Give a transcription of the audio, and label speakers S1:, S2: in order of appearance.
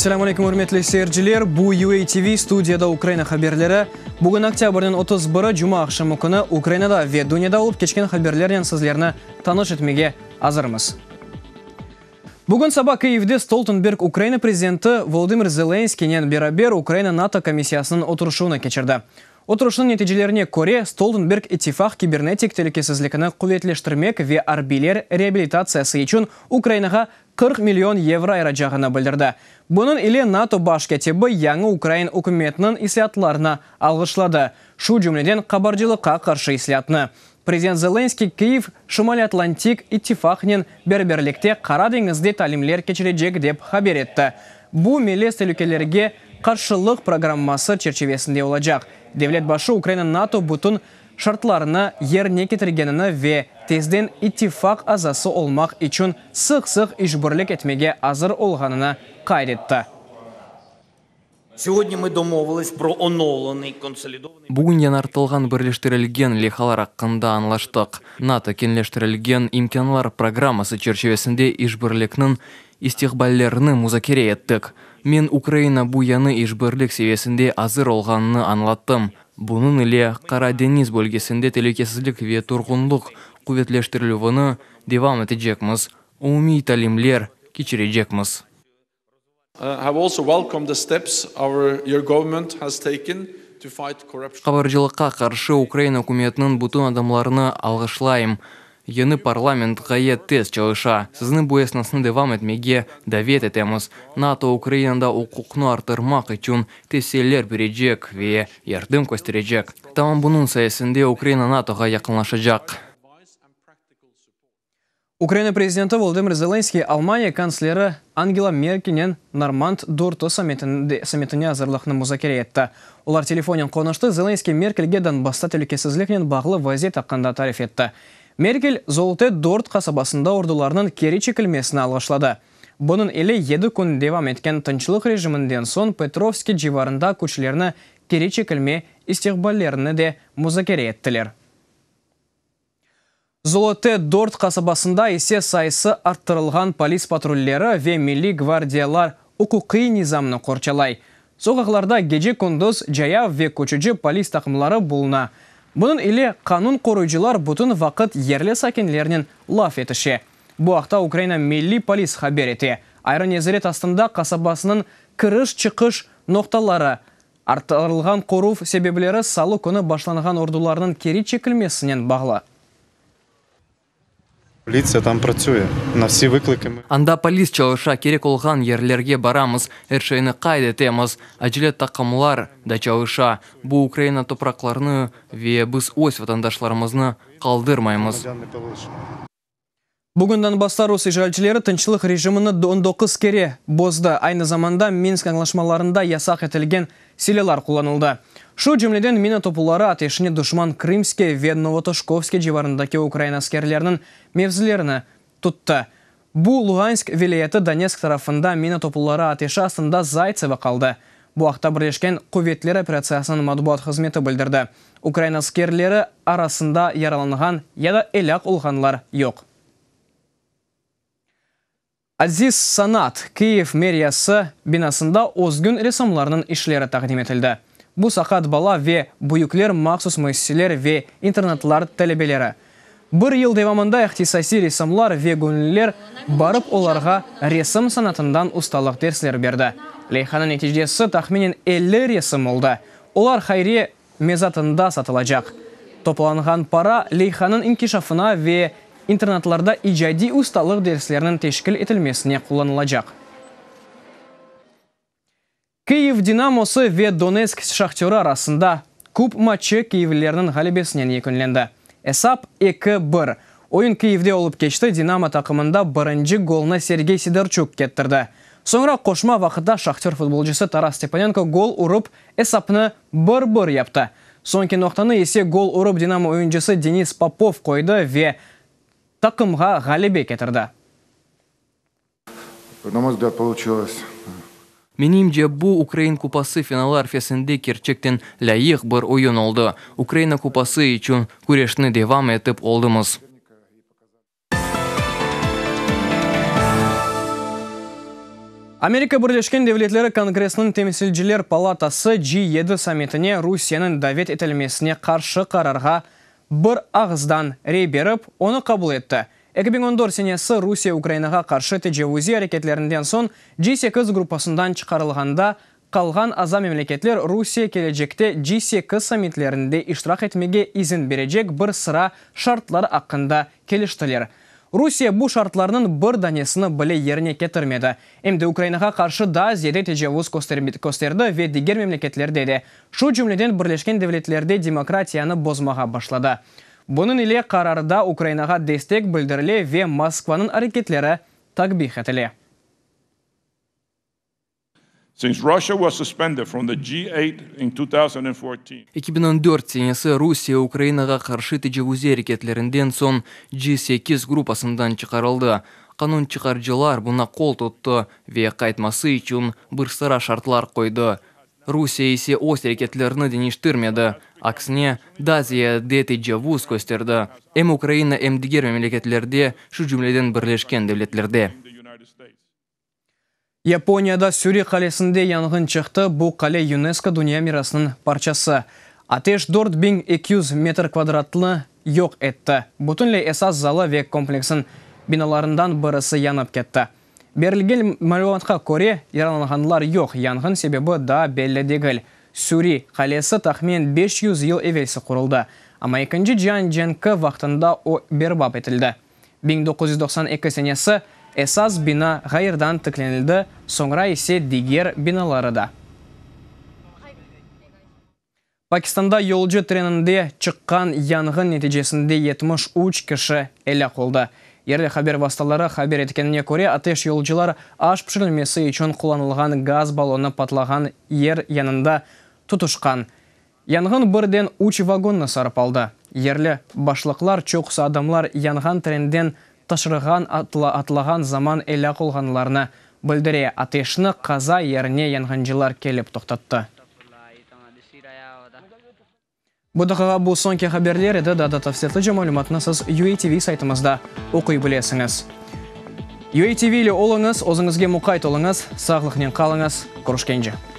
S1: Esselâmu aleyküm, ürmetli seyirciler! Bu UA TV, studiyada Ukraina haberleri. Bugün oktâbrniñ 31-i, cuma aqşamı künü Ukrainada ve dünyada olıp keçken haberlernen sizlerni tanış etmege azırmız. Bugün saba Kyivde Stoltenberg Ukraina prezidenti Volodımır Zelenskiynen beraber Ukraina-NATO komissiyasınıñ oturışuvını keçirdi. Oturışnıñ neticelerine köre, Stoltenberg ittifaq kibernetik telükesizlikini quvetleştirmek ve arbiyler reabilitatsiyası içün Ukrainağa 40 million yevro ayıracağını bildirdi. Bunıñ ile NATO baş kâtibi yañı ukrain ükümetiniñ islâatlarını alğışladı, şu cümleden qabarcılıqqa qarşı islâatnı. Prezident Zelenskıy Kyiv Şimaliy-Atlantik ittifaqnen beraberlikte Qara deñizde talimler keçirecek, dep haber etti. Bu, melez telükelerge qarşılıq programması çerçivesinde olacaq. Devlet başı Ukraina NATO bütün şartlarını yerine ketirgenini ve tezden ittifaq azası olmaq içün sıq-sıq işbirlik etmege azır olğanını qayd etti.
S2: Bugün yañartılğan birleştirilgen leyhalar aqqında añlaştıq. NATO keñleştirilgen imkânlar programması çerçivesinde işbirlikniñ istiqballerini muzakere ettik. Men Ukraina bu yañı işbirlik seviyesinde azır olğanını añlattım. Bunıñ ile Qara deñiz bölgesinde telükesizlik ve turğunlıq quvetleştirilüvini devam etecekmiz, umumiy talimler keçirecekmiz. Qabarcılıqqa qarşı Ukraina ükümetiniñ bütün adımlarını alğışlayım. Yañı parlament ğayet tez çalışa. Sizni bu esnasnı devam etmege davet etemiz. NATO Ukrainada uquqnı arttırmaq içün tevsiyeler berecek ve yardım kösterecek. Tamam bunıñ sayesinde Ukraina NATOğa yaqınlaşacaq.
S1: Ukraina prezidenti Volodımır Zelenskıy Almaniya kantsleri Angela Merkelnen Normand dörtü sammitine azırlıqnı muzakere etti. Olar telefonen qonuştı, Zelenskıy Merkelge Donbassta telükesizliknen bağlı vaziyet aqqında tarif etti. Merkel, Zolote dört qasabasında ordularnıñ keri çekilmesini alğışladı. Bunıñ ile yedi kün devam etken tınçlıq rejiminden soñ Petrovske civarında küçlerni keri çekilme istiqballerini de muzakere ettiler. Zolote dört qasabasında ise sayısı arttırılğan polis patrulleri ve milliy gvardiyalar uquqiy nizamnı qorçalay. Soqaqlarda gece-kündüz cayav ve köçüci polis taqımları buluna. Bunıñ ile qanun qoruyıcılar bütün vaqıt yerli sakinlernen laf etişe. Bu aqta Ukraina Milliy polis haber ete. Ayrı nezaret astında qasabasınıñ kiriş-çıqış noqtaları, Arttırılğan qoruv sebepleri salı künü başlanğan ordularnıñ keri çekilmesinen bağlı.
S3: Politsiya tam pratsüye, na vsi vıklıki mı.
S2: Anda polis çalışa, kerek olğan yerlerge baramız, er şeyni qayd etemiz. Acele taqımlar da çalışa. Bu Ukraina topraqlarını ve biz öz vatandaşlarımıznı qaldırmaymız.
S1: Bugün Donbassta rus işğalcileri tınçlıq rejimini on doquz kere bozdı. Aynı zamanda Minsk añlaşmalarında yasaq etilgen silâlar qullanıldı. Şu cümleden mina topuları ateşine duşman Krımske ve Novotoşkovske civarındaki ukrain askerleriniñ mevzilerini tuttı. Bu Lugansk vilâyeti Donetsk tarafında mina topuları ateşi astında Zaytsevo qaldı. Bu aqta Birleşken quvetler operatsiyasınıñ matbuat hızmeti bildirdi. Ukrain askerleri arasında yaralanğan ya da elâk olğanlar yoq. Aziz sanat, Kyiv meriyası binasında özgün ressamlarnıñ işleri taqdim etildi. Bu saqat bala ve büyükler mahsus müessiseler ve internatlar talebeleri. Bir yıl devamında ihtisasiy ressamlar ve göñülliler barıp olarğa resim sanatından ustalıq dersleri berdi. Leyhanıñ neticesi tahminen 50 resim oldı. Olar hayriye mezatında satılacaq. Toplanğan para leyhanıñ inkişafına ve internatlarda icadiy ustalıq dersleriniñ teşkil etilmesine qullanılacaq. Kyiv Dinamosı ve Donetsk Şahtörı arasında kup matçı kyivlilerniñ ğalebesinen yekünlendi. Esap, eki, bir. Oyun Kyivde olıp keçti, Dinamo taqımında birinci golnı Sergey Sidorçuk kettirdi. Soñra qoşma vaqıtta Şahtör futbolcısı Taras Stepanenko gol urıp, esapnı bir, bir yaptı. Soñki noqtanı ise gol urıp Dinamo oyuncısı Denis Popov qoydı ve taqımğa ğalebe ketirdi.
S4: Na moy vzglâd, poluçilos.
S2: Menimce, bu Ukrain Kupası finalı arfesinde kerçekten lâyıq bir oyun oldı. Ukraina Kupası içün küreşni devam etip oldımız.
S1: Amerika Birleşken Devletleri Kongressiniñ Temsilciler palatası G7 sammitine Rusiyeniñ davet etilmesine qarşı qararğa bir ağızdan rey berip, onı qabul etti. 2014 senesi Rusiye Ukrainağa qarşı tecavuziy areketlerinden soñ G8 gruppasından çıqarılğanda qalğan aza memleketler Rusiye kelecekte G8 sammitlerinde iştirak etmege izin berecek bir sıra şartlar aqqında keliştiler. Rusiye bu şartlarnıñ bir danesini bile yerine ketirmedi. Em de Ukrainağa qarşı daa ziyade tecavuz kösterdi ve diger memleketlerde de, şu cümleden Birleşken Devletlerde demokratiyanı bozmağa başladı. Bunıñ ile qararda Ukrainağa destek bildirile ve Moskvanıñ areketleri takbih etile.
S4: Since Russia was suspended from the G8 in 2014.
S2: 2014 senesi Rusiye Ukrainağa qarşı tecavuziy areketlerinden soñ G8 gruppasından çıqarıldı. Qanun çıqarıcılar buña qol tuttı ve qaytması içün bir sıra şartlar qoydı. Rusiye ise öz areketlerini deñiştirmedi, aksine, daa ziyade tecavuz kösterdi, em Ukraina, em diger memleketlerde, şu cümleden Birleşken Devletlerde.
S1: Yaponiyada Süri qalesinde yanğın çıqtı, bu qale UNESCO dünya mirasınıñ parçası. Ateş 4200 metr kvadratnı yoq etti. Bütünley esas zalı ve kompleksniñ binalarından birisi yanıp ketti. Berilgen malümatqa köre, yaralanğanlar yoq, yanğın sebebi daa belli degil. Süri qalesi tahminen 500 yıl evelsi quruldı, amma Ekinci cian cenki vaqtında o berbat etildi. 1992 senesi esas bina ğayırdan tiklenildi, soñra ise diger binaları da. Pakistanda yolcu treninde çıqqan yanğın neticesinde 73 kişi elâk oldı. Yerli haber vastaları haber etkenine köre, ateş yolcular aş pişirilmesi içün qullanılğan gaz ballonı patlağan yer yanında tutuşqan. Yanğın birden üç vagonnı sarıp aldı. Yerli başlıqlar çoqusı adamlar yanğan trenden taşırğan atlağan zaman elâk olğanlarını bildire. Ateşni qaza yerine yanğıncılar kelip toqtattı. Bu daqiqa bu soñki haberler edi, daa da tafsilâtlıca malümatnı siz UATV saytımızda oquy bilesiñiz. UATV ile oluñız, özüñizge muqayt oluñız, sağlıqnen qalıñız, körüşkence!